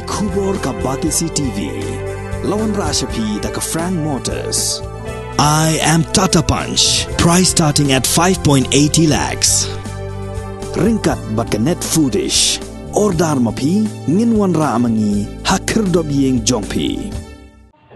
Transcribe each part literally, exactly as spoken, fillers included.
Khubor ka Batesi T V. La wanrah sha phi da ka Frank Motors. I am Tata Punch. Price starting at five point eighty lakhs. Ryngkat bad ka Net Foodish. Order ma phi, ngin wanrah ma ngi ha khyrdop ïing jong phi.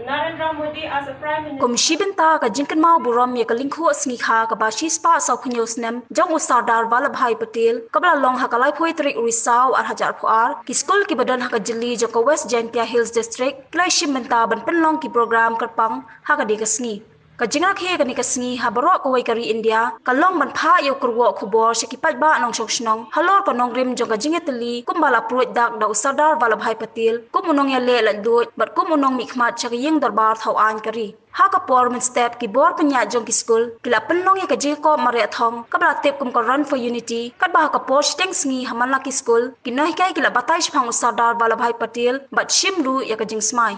Narendra Modi as a Prime Minister. Kum shi bynta ka jingkynmaw burom ïa ka lyngkhuh sngi kha kaba shispah sawphew hynñiew snem jong u Sardar Vallabhbhai Patel, kaba la long ha ka laiphew tarik u Risaw arhajar arphew ar, ki skul kiba don ha ka jylla jong ka West Jaintia Hills District ki la shim bynta ban pynlong ki program kyrpang ha kane ka sngi. Ka jingrakhe kane ka sngi ha baroh kawei ka ri India ka long ban phah ïa u kyrwoh khubor sha ki paidbah nongshong shnong halor ka nongrim jong ka jingïatylli kumba la pruid dak da u Sardar Vallabhbhai Patel kum u nongïaleh laitluid bad kum u nongmihkhmat sha ka ïing dorbar thaw aiñ ka ri. Ha ka por mynstep ki bor pynïaid jong ki skul ki la pynlong ïa ka jingkop mareh thong kaba la tip kum ka Run for Unity, katba ha ka por shiteng sngi ha man la ki skul ki nonghikai ki la batai shaphang u Sardar Vallabhbhai Patel bad shim ruh ïa ka jingsmai.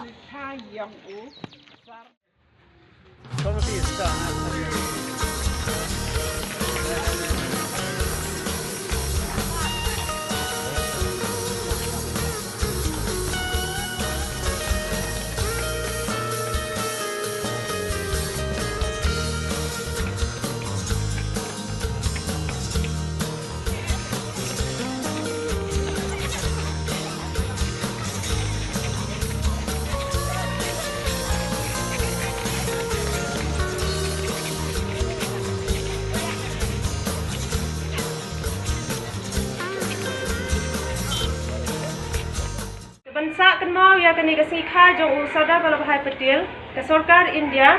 Ban sah kynmaw ïa kane ka sngi kha jong u Sardar Vallabhbhai Patel, ka sorkar India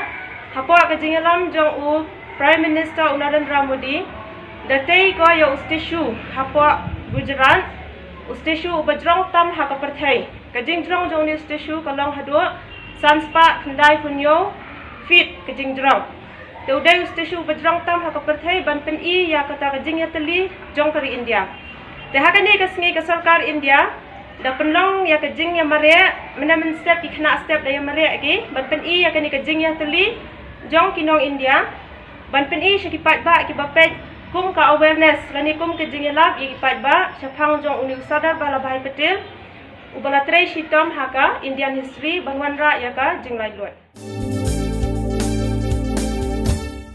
hapoh ka jingïalam jong u Prime Minister u Narendra Modi da tei ko ïa u statue hapoh Gujarat, u statue uba jrong tam ha ka pyrthei. Ka jingjrong jong une u statue ka long haduh san spah khyndai phew hynñiew feet ka jingjrong. Te u dei u statue uba jrong tam ha ka pyrthei ban pyni ïa kata ka jingïatylli jong ka ri India. Te ha kane ka sngi ka sorkar India da pynlong ïa ka jingïamareh, mynne mynstep ki khynnah step da ïamareh ki ban pyni ïa kane ka jingïatylli jong ki nong India, ban pyni sha ki paidbah kiba peit kum ka awareness lane kum ka jingïalap ïa ki paidbah shaphang jong une u Sardar Vallabhbhai Patel uba la trei shitom ha ka Indian history ban wanrah ïa ka jinglaitluid.